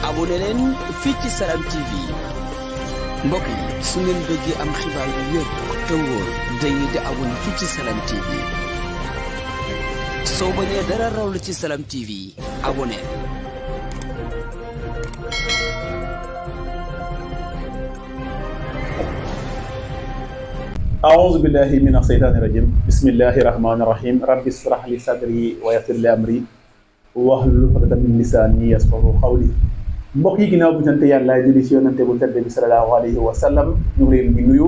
abonné leen fii ci Salam TV mbokk yi su ngeen bëggee am xibaar yu wér te wóor dañuy di abonné fii ci Salam TV soo bañee dara raw la ci Salam TV abonné. أعوذ بالله من الشيطان الرجيم بسم الله الرحمن الرحيم رب اشرح لي صدري ويسر لي أمري wahlul uqdatan min lisaani yafqahu qawli mbokk yi ginnaaw bu sant yàlla julli ci yonante bu tedd bi sallallahu alayhi wa sallam ñu ngi leen di nuyu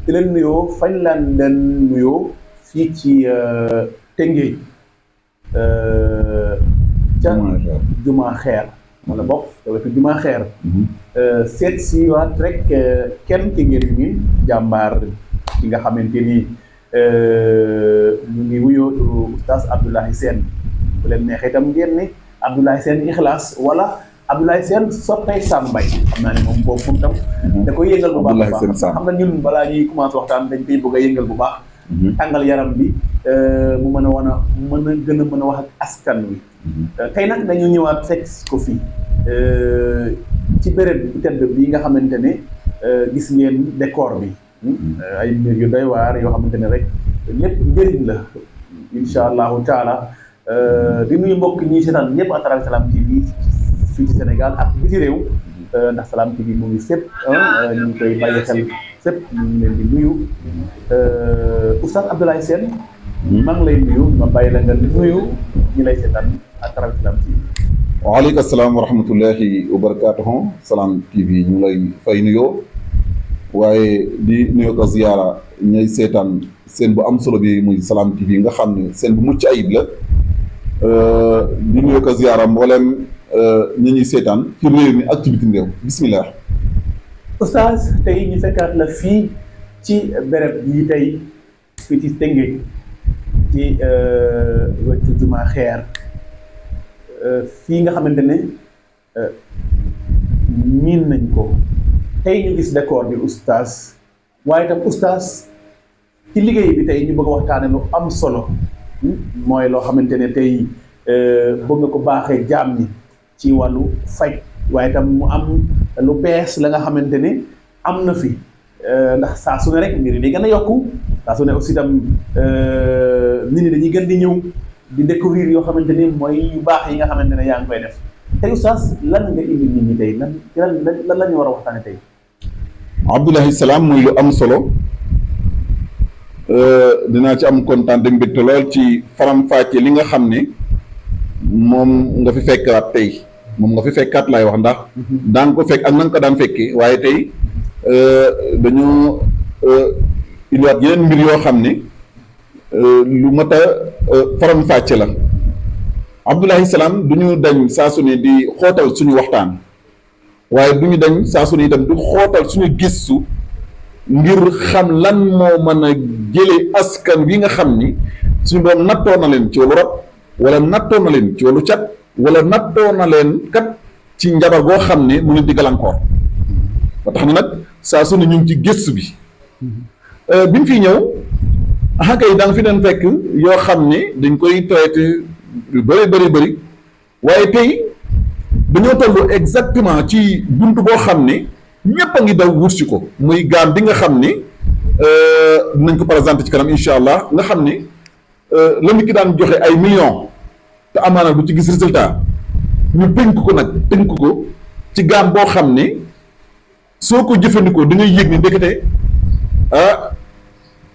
di leen nuyoo fañ laan leen nuyoo fii ci Tëngéej ca Juma Xeer wala bokk te wetu Juma Xeer seet si waat rek kenn ki ngeen mi jàmbaar ki nga xamante ni ñu ngi wuyoo turu Oustaz Abdoulaye Sène bu leen neexee itam ngeen ni Abdoulaye Sène Ixlaas wala Abdoulaye Sène soppay Sambay xam naa ne moom boobu tam da koy yëngal bu baax a baax xam nga ñun balaa ñuy commencé waxtaan dañ koy bëgg a yëngal bu baax tàngal yaram bi mu mën a gën a mën a wax ak askan wi tey nag dañu ñëwaat fekk ko fii ci béréb bu tedd bi nga xamante ne gis ngeen décor bi ay mbir yu doy waar yoo xamante ne rek lépp njëriñ la incha allahu taala di nuyu mbokk ñi seetaan ñëpp à travers Salam TV fii ci Sénégal ak biti réew ndax Salam TV mu ngi fépp ñu ngi koy bàyyi xel fépp ñu ngi leen di nuyu Oustaz Abdoulaye Sène maa ngi lay nuyu ma bàyyi la nga nuyu ñi lay seetaan à travers Salam TV. waaleykum salaam wa rahmatullahi wa barakaatuhu Salam TV ñu lay fay nuyoo waaye di nuyoo ko ziyaara ñay seetaan seen bu am solo bi muy Salam TV nga xam ne seen bu mucc ayib la. di nuyu ko ziyaara mboolem ñi ñuy seetaan ci réew mi ak ci bitim réew bismillah. Oustaz tey ñu fekkaat la fii ci béréb yi tey fii ci Tëngéej ci wetu Juma Xeer fii nga xamante ne miin nañ ko tey ñu gis décor bi Oustaz waaye itam Oustaz ci liggéey bi tey ñu bëgg a waxtaane lu am solo mooy loo xamante ne tey bëgg nga ko baaxee jaam ñi ci wàllu faj waaye itam mu am lu bees la nga xamante ne am na fi ndax saa su ne rek mbir yi day gën a yokku saa su ne aussi itam nit ñi dañuy gën di ñëw di découvrir yoo xamante ni mooy yu baax yi nga xamante ne yaa ngi koy def tey Oustaz lan nga indi nit ñi tey lan la ñu war a waxtaane tey. Abdoulaye Salaam muy lu am solo. dinaa ci am kontaan de mbégte lool ci faram-fàcce li nga xam ne moom nga fi fekkaat tey moom nga fi fekkaat laay wax ndax daan ko fekk ak na nga ko daan fekkee waaye tey dañoo indiwaat yeneen mbir yoo xam ne lu mat a faram-fàcce la Abdoulaye Salaam du ñu dañ saa su ne di xootal suñu waxtaan waaye du ñu dañ saa su ne itam du xootal suñu gëstu ngir xam lan moo mën a jëlee askan wi nga xam ni suñu doon nattoo na leen ci wàllu rab wala nattoo na leen ci wàllu cat wala nattoo na leen kat ci njabar goo xam ne mu leen di gàllankoor ba tax na nag saa su ne ñu ngi ci gëstu bi bi mu fi ñëw kay da nga fi doon fekk yoo xam ne dañ koy traité yu bëri waaye tey dañoo toll exactement ci buntu boo xam ne ñëpp a ngi daw wut si ko muy gaam bi nga xam ni dinañ ko présenté ci kanam incha allah nga xam ni la nit ki daan joxe ay millions te amaana du ci gis résultat ñu tënk ko ci gaam boo xam ne soo ko jëfandikoo da ngay yëg ni ndekete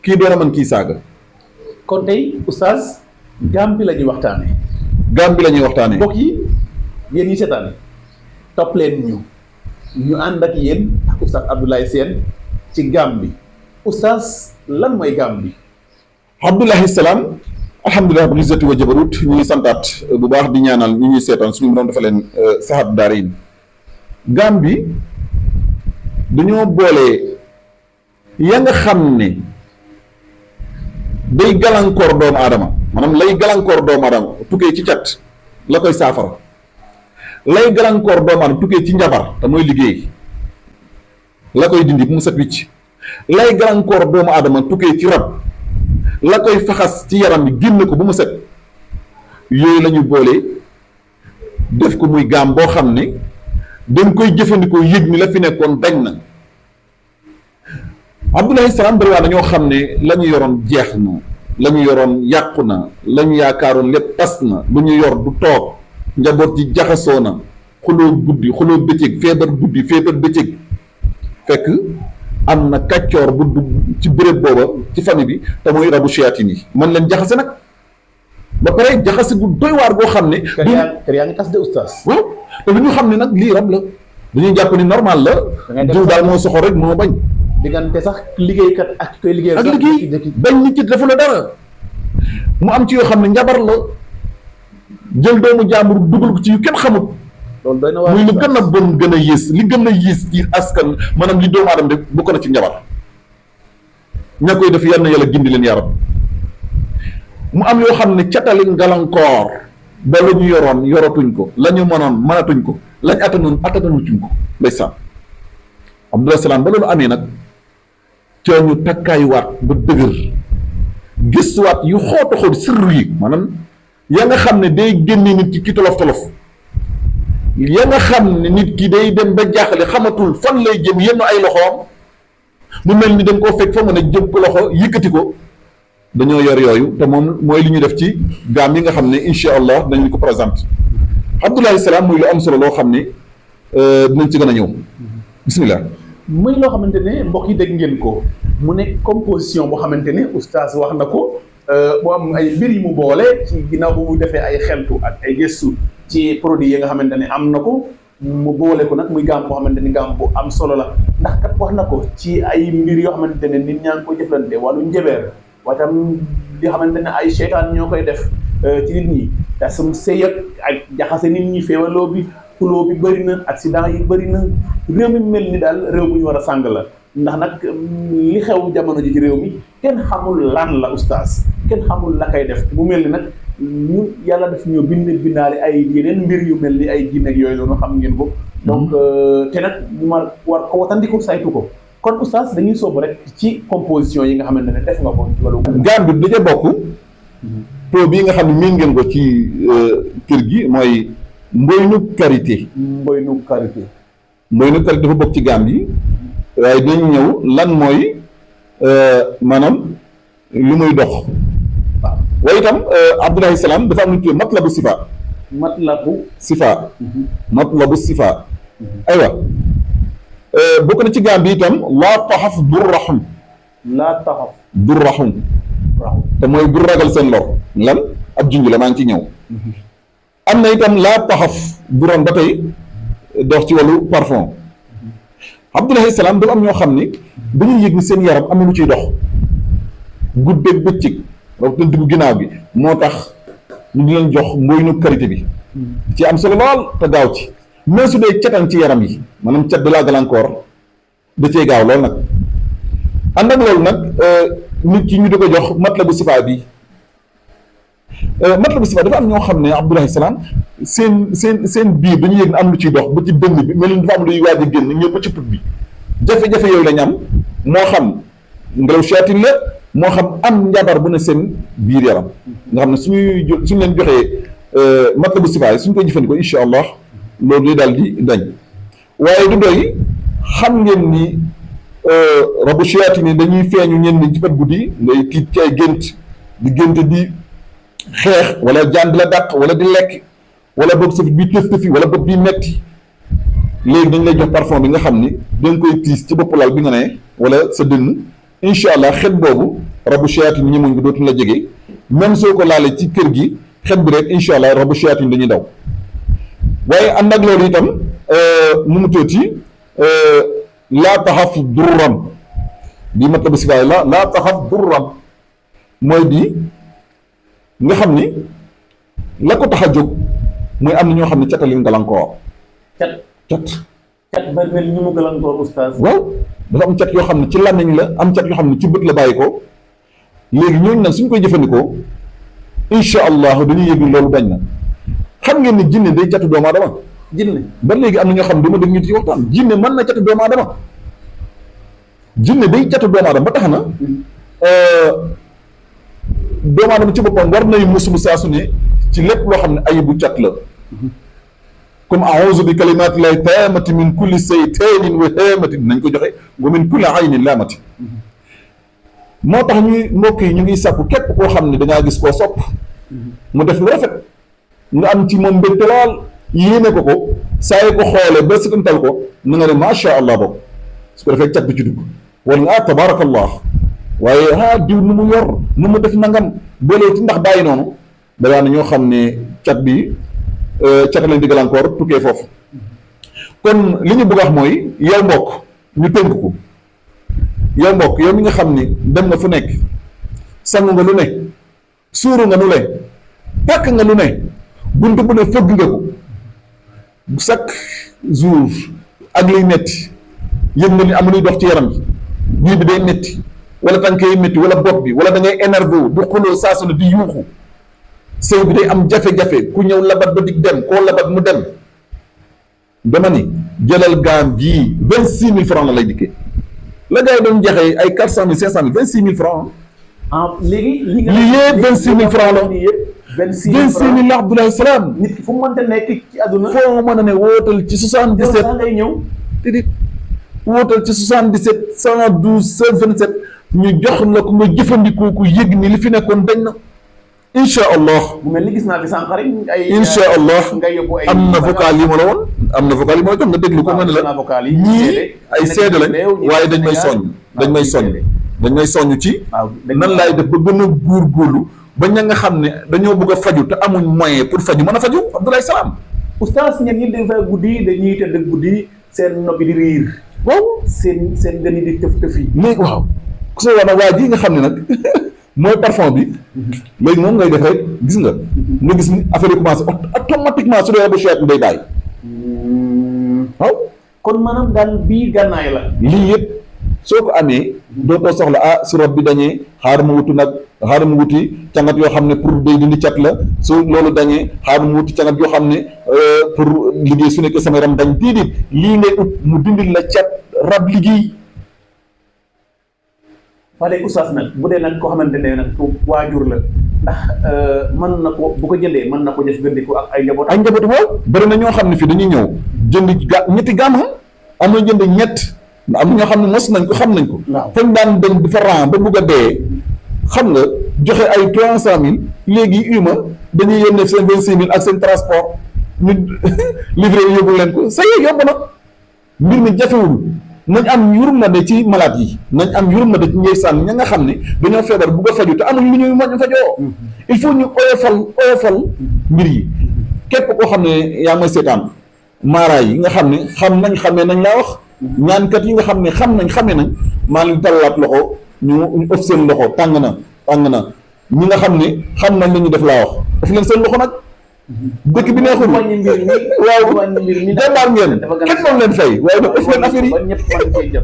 kii doon a mën kii saaga. kon tey Oustaz gaam bi la ñuy waxtaanee. mbokk yi yéen ñi seetaan topp leen ñu ànd ak yéen ak Oustaz Abdoulaye Sène ci gaam bi Oustaz lan mooy gaam bi. Abdoulaye Salaam alhamdulilah bi izzati wa jabarut ñu ngi santaat bu baax di ñaanal ñi ñuy seetaan suñu borom dafa leen saxaat daarayin gaam bi dañoo boole ya nga xam ne day gàllankoor doomu aadama maanaam lay gàllankoor doomu aadama tukkee ci cat la koy saafara lay gàllankoor doomu aadama tukkee ci njabar te mooy liggéey la koy dindi bu mu set wicc lay gàllankoor doomu aadama tukkee ci rab la koy faxas ci yaram bi génn ko bu mu set yooyu la ñu boole def ko muy gaam boo xam ne dañ koy jëfandikoo yëg ni la fi nekkoon dañ na. Abdoulaye Salam bari waa dañoo xam ne la ñu yoroon jeex na la ñu yoroon yàqu na la ñu yaakaaroon lépp tas na lu ñu yor du toog njaboot ji jaxasoo na xuloo guddi xuloo bëccëg feebar guddi feebar bëccëg fekk am na kàccoor bu dugg ci béréb booba ci famille bi te mooy rabu shayatin yi man leen jaxase nag ba pare jaxase gu doy waar goo xam ne. kër yaa ngi tas de oustaz. waaw te lu ñu xam ne nag lii rab la dañuy jàpp ni normal la. diw daal moo soxor rek moo bañ. diggante sax liggéeykat ak koy liggéey. ak liggéey bañ nit ci defu la dara mu am ci yoo xam ne njabar la jël doomu jàmbur dugal ko ci yu kenn xamut. loolu doy na waar muy lu gën a bon gën a yées li gën a yées ci askan maanaam li doomu aadama def bokk na ci njabar ña koy def yal na yàlla gindi leen yaram mu am yoo xam ne catali ngalankoor ba la ñu yoroon yoratuñ ko la ñu mënoon mënatuñ ko lañ attanoon ko ndeysaan Abdoulaye Salam ba loolu amee nag ca ñu takkaayuwaat ba dëgër gëstuwaat yu xoota xool sirru yi maanaam ya nga xam ne day génne nit ki tolof-tolof ya nga xam ne nit ki day dem ba jaaxle xamatul fan lay jëm yenn ay loxoom mu mel ni dañ koo fekk fa mën a jëm ko loxo yëkkati ko dañoo yor yooyu te moom mooy li ñu def ci gaam yi nga xam ne incha allah dañu ko présente Abdoulaye Salam muy lu am solo loo xam ne dinañ ci gën a ñëw bismillah. muy loo xamante ne mbokk yi dégg ngeen ko mu nekk composition boo xamante ne oustaz wax na ko bu am ay mbir yi mu boole ci ginnaaw bu mu defee ay xeltu ak ay gëstu ci produit yi nga xamante ne am na ko mu boole ko nag muy gaam boo xamante ni gaam bu am solo la ndax kat wax na ko ci ay mbir yoo xamante ne nit ñaa ngi ko jëflante wàllu njëbeer waaye tam li xamante ne ay seytaan ñoo koy def ci nit ñi tasum sëy ak jaxase nit ñi feewaloo bi xuloo bi bëri na accident yi bëri na réew mi mel ni daal réew bu ñu war a sàng la ndax nag li xew jamono ji ci réew mi kenn xamul lan la oustaz kenn xamul la koy def mu mel ni nag ñu yàlla daf ñoo bindaale ay yeneen mbir yu mel ni ay jinne ak yooyu noonu xam ngeen ko donc te nag ma war ko watandiku saytu ko kon oustaz dañuy soobu rek ci composition yi nga xamante ne def nga ko ci wàllu gaam bi da ca bokk pro bii nga xam ne miin ngeen ko ci kër gi mooy mboynu karité. mboynu karité dafa bokk ci gaam yi waaye dinañ ñëw lan mooy maanaam lu muy dox. waaw waaye itam Abdoulaye Salam dafa am lu ñu tuddee matlabu sifa. matlabu sifa. aywa bokk na ci gaam bi itam laa taxaf durrahum. waaw te mooy bu ragal seen lor lan ab junj la maa ngi ci ñëw. am na itam laa taxaf bu ron ba tey dox ci wàllu parfum Abdoulaye Salam dafa am ñoo xam ni dañuy yëg ni seen yaram am na lu ciy dox guddeeg bëccëg rawatina diggu ginnaaw bi moo tax ñu di leen jox mboynu karité bi ci am solo lool te gaaw ci mais su dee catan ci yaram yi maanaam cat de la gàllankoor da cee gaaw lool nag ànd ak loolu nag nit ki ñu di ko jox matlabu sifa bi matlabu sifa dafa am ñoo xam ne Abdoulaye Salam seen biir dañuy yëg ne am lu ciy dox ba ci dënn bi mel ni dafa am luy waaj a génn ñëw ba ci put bi jafe-jafe yooyu lañ am moo xam ngelaw shayatin la moo xam am njabar bu ne seen biir yaram nga xam ne suñu leen joxee matlabu sifa yi suñ koy jëfandikoo incha allah loolu day daal di dañ waaye du doy xam ngeen ni rabu shayatin yi dañuy feeñu ñenn ñi ci pet guddi ngay tiit ci ay gént di xeex wala jaan di la dàq wala di lekk wala boog safit bi tëf-tëfi wala bopp bi metti léegi dañ lay jox parfum bi nga xam ni danga koy tiis ci bopp lal bi nga ne wala sa dënn incha allah xet boobu rabu shayatin ñi muñ ko dootuñ la jege même soo ko laalee ci kër gi xet bi rek incha allah rabu shayatin dañuy daw waaye ànd ak loolu itam nu mu tuuti laa taxaf durran bii matlabu sifaay laa taxaf durran mooy bii nga xam ni la ko tax a jóg mooy am na ñoo xam ne catalin gàllankoor. cat bari na ñu mu gàllankoor oustaz. waaw dafa am cat yoo xam ne ci làmmiñ la am cat yoo xam ne ci bët la bàyyi ko léegi ñooñu nag suñ koy jëfandikoo incha allah dañuy yëg loolu bañ na xam ngeen ni jinne day catu doomu aadama. jinne ba léegi am na ñoo xam ne dama dégg ñu ci waxtaan jinne mën na catu doomu aadama jinne day catu doomu aadama ba tax na doomu aadama ci boppam war nay musulu saa su ne ci lépp loo xam ne ayibu cat la comme a'uuzu bi kalimaati llaahi taamati min kulli saytaanin wa haamatin nañ ko joxe wa min kulli aynin laamati moo tax ñuy mbokk yi ñu ngi sàkku képp koo xam ne dangaa gis koo sopp mu def lu rafet nga am ci moom mbégte lool yéene ko saa yi ko xoolee ba sikantal ko na nga ne macha allah boobu su ko defee cat bi ci dugg wala nga tabaarakallah waaye diw nu mu yor nu mu def nangam boolee ci ndax bàyyi noonu balaa na ñoo xam ne cat bi cat lañ di gàllankoor tukkee foofu kon li ñu bëgg a wax mooy yow mbokk ñu tënk ko yow mbokk yow mi nga xam ni dem nga fu nekk sangu nga lu ne suuru nga lu ne pàkk nga lu ne bunt bu ne fëgg nga ko chaque jour ak liy metti yëg nga ni am luy dox ci yaram bi bi day metti wala tànk yi metti wala bopp bi wala da ngay énervé wu du xuloo saa su ne di yuuxu sëy bi day am jafe-jafe ku ñëw labat ba dig dem koo labat mu dem dama ni jëlal gaam gii 26 000 francs la lay dikkee la gars yi doon jaxee ay 400 000 500 000 26 000 francs léegi lii yëpp 26 000 francs la 26 000 la Abdoulaye Salam nit ki fu mu mënta nekk ci àdduna foo mën a ne wootal ci 77 ngay ñëw déedéet wootal ci 77 112 16 27 ñu jox la ko nga jëfandikoo ko yëg ni li fi nekkoon dañ na incha allah. bu mel ni gis naa fi sànq rek ay incha allah nga yóbbu ay am na vocal yi ma la woon am na vocal yi ma la jox nga déglu ko nga ne la ñii ay seede lañ waaye dañ may soññ dañ may soññ ci nan laay def ba gën a góorgóorlu ba ña nga xam ne dañoo bëgg a faju te amuñ moyen pour faju mën a faju Abdoulaye Salam oustaz ñen ñi dafa guddi dañuy tëdd guddi seen noppi di riir waaw seen gën yi di tëf tëf yi léegi waaw ku soo wax nag waa ji nga xam ne nag mooy parfum bi léegi moom ngay def rek gis nga gis ni affaire yi commencé automatiquement su dee ba chouette day bàyyi waaw kon maanaam daal bii gànnaay la lii yëpp soo ko amee dootoo soxla sirop bi dañee xaar mu wuti cangat yoo xam ne pour day dindi cat la su loolu dañee xaar mu wuti cangat yoo xam ne pour liggéey su nekkee sama yaram dañ déedéet lii ngay ut mu dindil la cat rab liggéey waa léegi oustaz nag bu dee nag koo xamante ne nag waajur la ndax mën na ko bu ko jëndee mën na ko jëfandikoo ak ay njaboot waaw bëri na ñoo xam ne fii dañuy ñëw jënd ñetti gaam am na jënd ñett am na ñoo xam ne mos nañ ko xam nañ ko fañ daan dañ di fa ran ba bugg a dee xam nga joxe ay 300 000 léegi dañuy yónnee seen 26 000 ak seen transport ñu livré yóbbu leen ko sa yee yóbbu na mbir mi jafewul nañ am yërmande ci malade yi nañ am yërmande ci ndeysaan ña nga xam ne dañoo feebar bugg a faju te amuñ lu ñuy mën fajoo il faut ñu oyofal mbir yi képp koo xam ne yaa may seetaan maara yi nga xam ne xamee nañ laa wax ñaankat yi nga xam ne xamee nañ maa leen tàllaat loxo ñu ëf seen loxo tàng na ñi nga xam ne xam nañ li ñu def laa wax daf leen seen loxo nag dëkk bi neexul waaw jàmbaar ngeen kenn moom leen fay waaye nag ëf leen affaire yi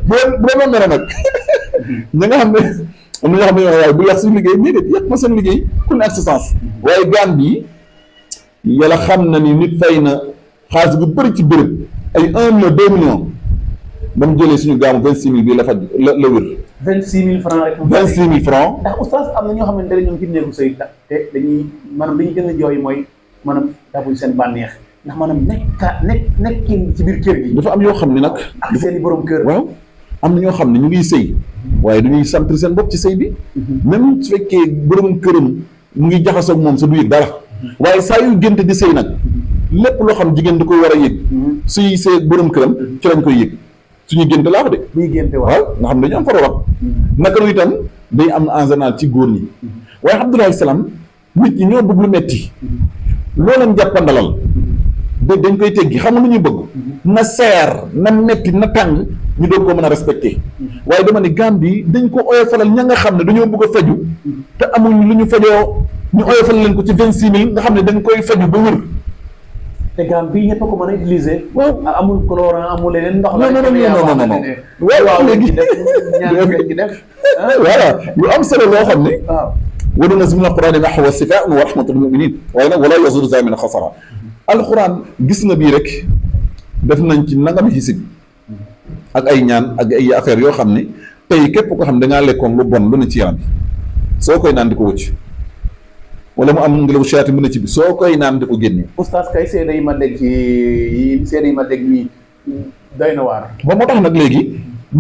bu leen mere nag ñi nga xam ne am na ñoo xam ne waaye bu yàq suñu liggéey déedéet yàq ma seen liggéey ku ne ak sa sens waaye gaan bi yàlla xam na ni nit fay na xaalis bu bëri ci béréb ay 1 million 2 millions ba mu jëlee suñu gaamu 26 000 bii la faj la wér 26 000 francs rek 26 000 francs ndax oustaz am na ñoo xamante ne ñoom ci néegu sëy te dañuy maanaam dañuy gën a jooy mooy maanaam dabuñ seen bànneex ndax maanaam nekkin ci biir kër gi dafa am yoo xam ne nag ak seen i borom kër waaw am na ñoo xam ne ñu ngi sëy waaye dañuy sentir seen bopp ci sëy bi même su fekkee borom këram mu ngi jaxasoo ak moom sa du yëg dara waaye saa yu gént di sëy nag lépp loo xam jigéen da koy war a yëg suy sëy borom këram ci lañ koy yëg suñu gént laa wax de buy génte waaw nga xam ne dañu am faro wax naka nu itam day am en général ci góor ñi waaye Abdoulaye Salam nit ñi ñoo bëgg lu metti loo leen jàppandalal dañ koy teggi xam nga lu ñuy bëgg na seer na metti na tàng ñu doon ko mën a respecté waaye dama ne gaam bi dañ ko oyofalal ña nga xam ne dañoo bëgg a faju te amuñ lu ñu fajoo ñu oyofal leen ko ci 26 000 nga xam ne dañ koy faju ba wër te gaam bii ñëpp a ko mën a utiliser. waaw amul colorant amul leneen ndox la. non waaw léegi voilà lu am solo loo xam ne. waaw wa nunazzilu mina al-Qur'ani ma huwa shifaa'un wa rahmatun lil mu'minin waaye nag wala yazuru zalimin xasara alxuraan gis nga bii rek def nañ ci nangam xisib ak ay ñaan ak ay affaire yoo xam ne tey képp ko xam ne da ngaa lekkoon lu bon lu ne ci yaram bi soo koy naan di ko wëcc wala mu am ngelaw shayatin bu ne ci bi soo koy naan di ko génne. oustaz kay seede yi ma dégg ci seede yi ma dégg nii doy na waar. ba moo tax nag léegi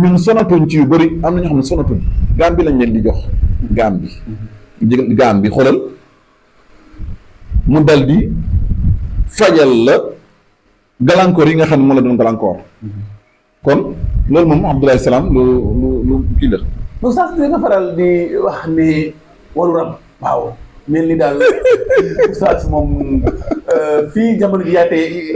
ñun sonatuñ ci yu bëri am na ñoo xam ne sonatuñ gaam bi lañ leen di jox gaam bi xoolal mu dal di fajal la gàllankoor yi nga xam ne moo la doon gàllankoor kon loolu moom Abdoulaye Salam lu kii la. oustaz di nga faral di wax ni walu rab waaw mel ni daal oustaz moom fii jamono ji yaa tey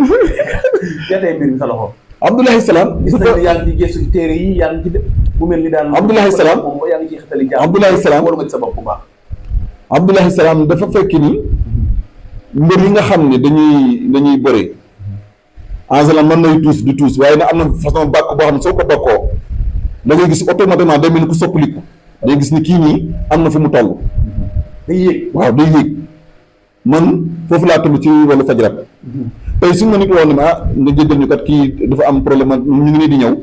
mbir mi sa loxo. Abdoulaye Salam gis nañ ne yaa ngi ci gëstu ci téere yi yaa ngi ci def bu mel ni daal. Abdoulaye Salam moom yaa ngi ciy xetali jàmm. Abdoulaye Salam wala nga ci sa bopp bu baax. Abdoulaye Salam dafa fekk ni mbir yi nga xam ne dañuy bëri en général mën nay tuus di tuus waaye nag am na façon bàkk boo xam ne soo ko bokkoo da ngay gis automatiquement day mel ni ku soppaliku day gis ni kii nii am na fu mu toll. day yéeg waaw day yéeg man foofu laa toll ci wàllu faj rab tey su ma nit woon ne ma nga jéggal ñu kat kii dafa am problème ñu ngi nii di ñëw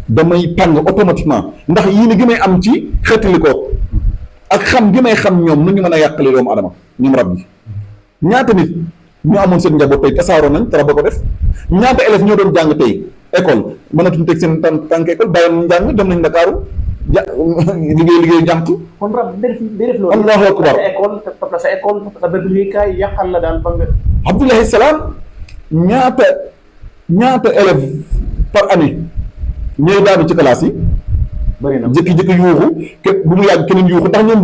damay pàng automatiquement ndax yii ni gi may am ci xeetali ko ak xam gi may xam ñoom nu ñu mën a yàqale doomu adama ñoom rab yi ñaata nit ñu amoon seen njaboot tey tasaaroo nañ te rab ba ko def ñaata élèves ñoo doon jàng tey école mënatuñ teg seen tànk école bàyyi nañ njàng dem nañ Ndakaaru liggéey njànq. kon rab day def loolu. Allahu akbar sa école sa liggéeykaay yàqal la daal ba nga. Abdoulaye Salam ñaata élèves par année ñooy daanu ci classe yi. bëri na jëkki-jëkki yuuxu bu mu yàgg keneen yuuxu ndax ñoom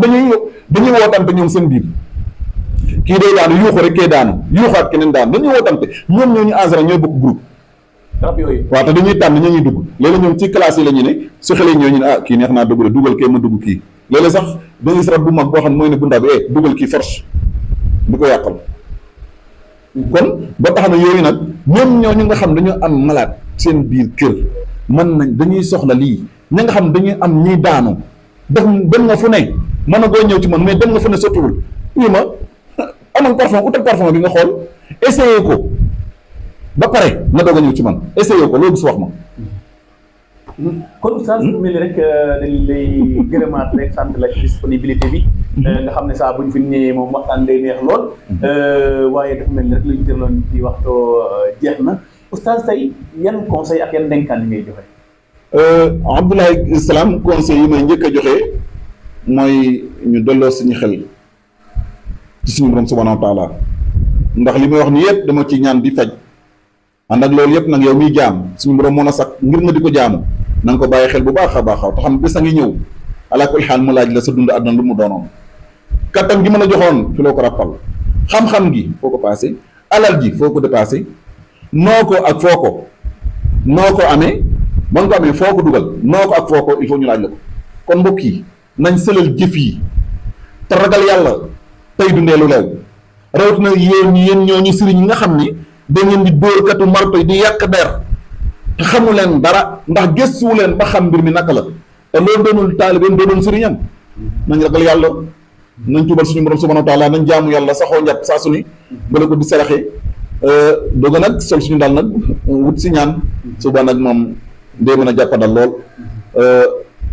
dañuy wootante ñoom seen biir kii day daanu yuuxu rek kee daanu yuuxaat keneen daanu dañuy wootante ñoom ñooñu en ñooy bokk groupe. rab yooyu waaw te dañuy tànn ñoo ñuy dugg léeg-léeg ñoom ci classe yi la ñu ne su xelee ñooñu ne ah kii neex naa dugg de dugal kee ma dugg kii léeg-léeg sax dañuy gis rab bu mag boo xam ne mooy ne bu ndaw bi dugal kii force du ko yàqal kon ba tax na yooyu nag ñoom ñooñu nga xam dañoo am malade seen biir kër mën nañ dañuy soxla lii ña nga xam dañuy am ñiy daanu dem nga fu ne mën a goo ñëw ci man mais dem nga fu ne sottiwul oui ma amal parfum utal parfum bi nga xool essayé ko ba pare nga doog a ñëw ci man essayé ko loolu gis wax ma. kon oustaz mel ni rek dañ lay gërëmaat rek sant la ci disponibilité bi. nga xam ne saa bu ñu fi ñëwee moom waxtaan day neex lool. waaye dafa mel ni rek lu ñu jëloon ci waxtu jeex na oustaz tey yan conseil ak yan ndénkaan yi ngay joxe. Abdoulaye Salam conseil yi may njëkk a joxe mooy ñu delloo suñu xel ci suñu borom subhanahu wa taala ndax li may wax ni yëpp dama ci ñaan di faj ànd ak loolu yëpp nag yow miy jaam suñu borom moo na sax ngir nga di ko jaamu na nga ko bàyyi xel bu baax a baax te xam bés a ngi ñëw ala kulli xaal mu laaj la sa dund àdduna lu mu doonoon kattan gi mën a joxoon fi loo ko rappal xam-xam gi foo ko passé alal ji foo ko dépassé noo ko ak foo ko noo ko amee ba nga ko amee foo ko dugal noo ko ak foo ko il faut ñu laaj la ko kon mbokk yi nañ sëlal jëf yi te ragal yàlla tey dundee lu leew rawatina yéen ñooñu sëriñ yi nga xam ni da ngeen di dóorkatu marto yi di yàq der te xamu leen dara ndax gëstuwu leen ba xam mbir mi naka la te loolu doonul taalibeem doonoon sëriñam nañ ragal yàlla nañ tuubal suñu borom subhanahu wa taala nañ jaamu yàlla saxoo njàpp saa su ni bala ko di saraxee dooga nag sol suñu daal nag wut si ñaan suba nag moom day mën a jàppandal lool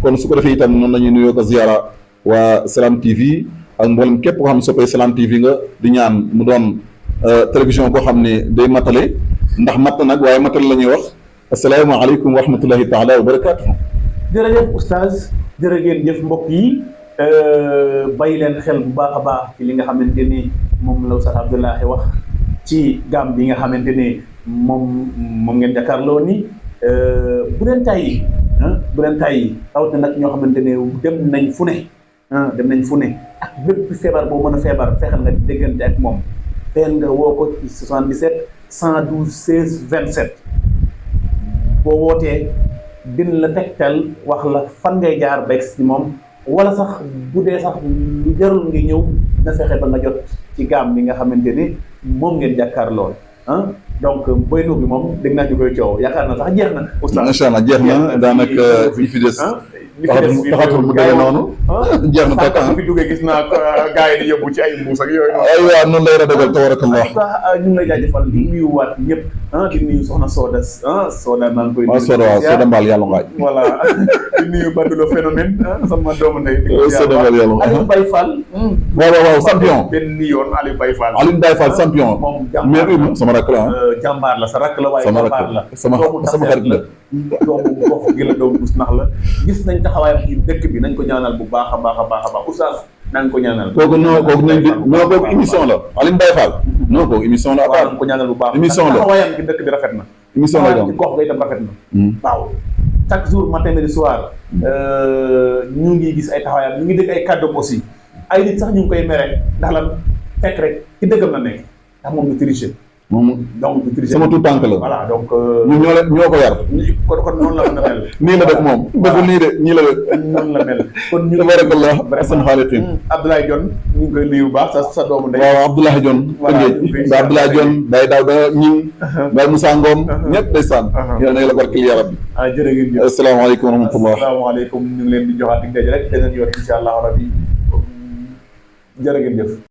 kon su ko defee itam noonu la ñuy nuyoo ko ziyaara waa Salam TV ak mboolem képp koo xam ne soppee Salam TV nga di ñaan mu doon télévision boo xam ne day matale ndax matt nag waaye matale la ñuy wax asalaamaaleykum wa rahmatullahi taala wa barakaatu. jërëjëf oustaz jërë ngeen jëf mbokk yi bàyyi leen xel bu baax a baax ci li nga xamante ni moom la oustaz Abdoulaye wax ci gaam bi nga xamante ni moom ngeen jàkkaarloo ni bu leen tàyyi bu leen tàyyi rawatina nag ñoo xamante ne dem nañ fu ne ak bépp feebar boo mën a feebar fexeel nga déggante ak moom fexeel nga woo ko ci 77 112 16 27 boo wootee din la tegtal wax la fan ngay jaar beeg si moom wala sax bu dee sax lu jarul nga ñëw na fexe ba nga jot ci gaam bi nga xamante ni moom ngeen jàkkaar lool donc boy nu bi moom dégg naa ñu koy coow yaakaar na sax jeex na. macha allah jeex na daanaka fi des li fi des taxatul mu demee noonu. jeex na takk fi duggee gis naa gars yi di yóbbu ci ay mbuus ak yooyu noonu. ay waaw noonu lay radagal tabarakallah. en tout cas ñu ngi lay jaajëfal di nuyuwaat ñëpp di nuyu soxna Soda Soda maa ngi koy nuyu. Soda Mbaal yàlla ngaaj. voilà di nuyu Badulo phénomène sama doomu ndey. Soda Mbaal yàlla ngaaj. Aliou Baye Fall. waaw champion. benn yoon Aliou Baye Fall. Aliou Baye Fall champion. moom mais sama rakk la jàmbaar la sa rakk la waaye jàmbaar la. sama xarit la. doomu gox gi la doomu dus nax la gis nañ taxawaayam ci dëkk bi nañ ko ñaanal bu baax a baax a baax a baax oustaz nañ ko ñaanal. kooku kooku émission la Aliou Baye Fall. non kooku émission la. waaw nañ ko ñaanal bu baax. émission la taxawaayam ci dëkk bi rafet na. émission la ci gox ga itam rafet na. waaw chaque jour matin midi soir ñu ngi gis ay taxawaayam ñu ngi dégg ay kàddoom aussi ay nit sax ñu ngi koy mere ndax lan fekk rek ci dëggam la nekk ndax moom du tricher. donc sama tout tànk la. voilà donc. ñoo ko yar. kon noonu la mën a mel. nii la def moom. deful nii de nii la def. noonu la mel. kon ñu tabarakallah asan xaaliqin. Abdoulaye Dione ñu ngi koy nuyu bu baax sa doomu ndey. waaw Abdoulaye Dione. voilà ba Abdoulaye Dione day daw da ñing. Baye Moussa Ngom. ñëpp day sànn. yàlla na la barkeel ya rabbi. jërë ngeen jëf. asalaamaaleykum wa rahmatullah. asalaamaaleykum ñu ngi leen di joxaat dig daje rek beneen yoon incha allah rabbi jërë ngeen jëf.